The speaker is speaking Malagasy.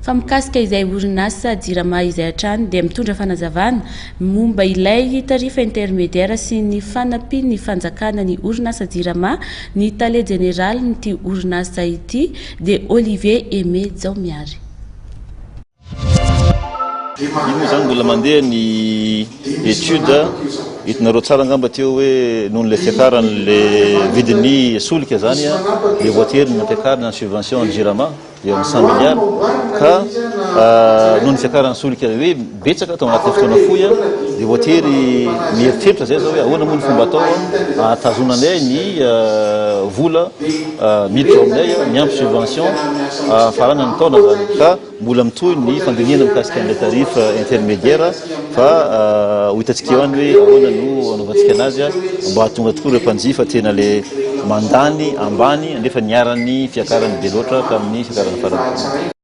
Fa mikasika izay orinasa Jirama izay hatrany dia mitondra fanazavana momba ilay tarif intermédiaire sy ny fanampian'ny fanjakana ny orinasa Jirama ny tale jeneralin'ity orinasa ity dia Olivier Aimé Jaomiary. Io moa izany mbola mandeha ny étude, hitanareo tsara angamba teo hoe noho n'ilay fiakaran'ilay vidin'ny solika izany dia voatery nampiakarina ny subvention ny Jirama eo amin'ny 100 milliards ka noho ny fiakaran'ny solika hoe betsaka tao anatin'ny fotoana fohy dia voatery mieritreritra izay zao hoe ahoana moa ny fomba atao ahatazonanay ny vola miditra ao aminay miampy subvention faranan'ny taona izany ka Mbola mitohy ny fandinihana mikasika an'ilay tarif intermédiaire fa ho hitantsika eo ihany hoe ahoana no hanaovantsika anazy mba hahatonga tokoa ireo mpanjifa tena le mandany ambany nefa niharan'ny fiakarany be loatra tamin'ny fiakarana farany.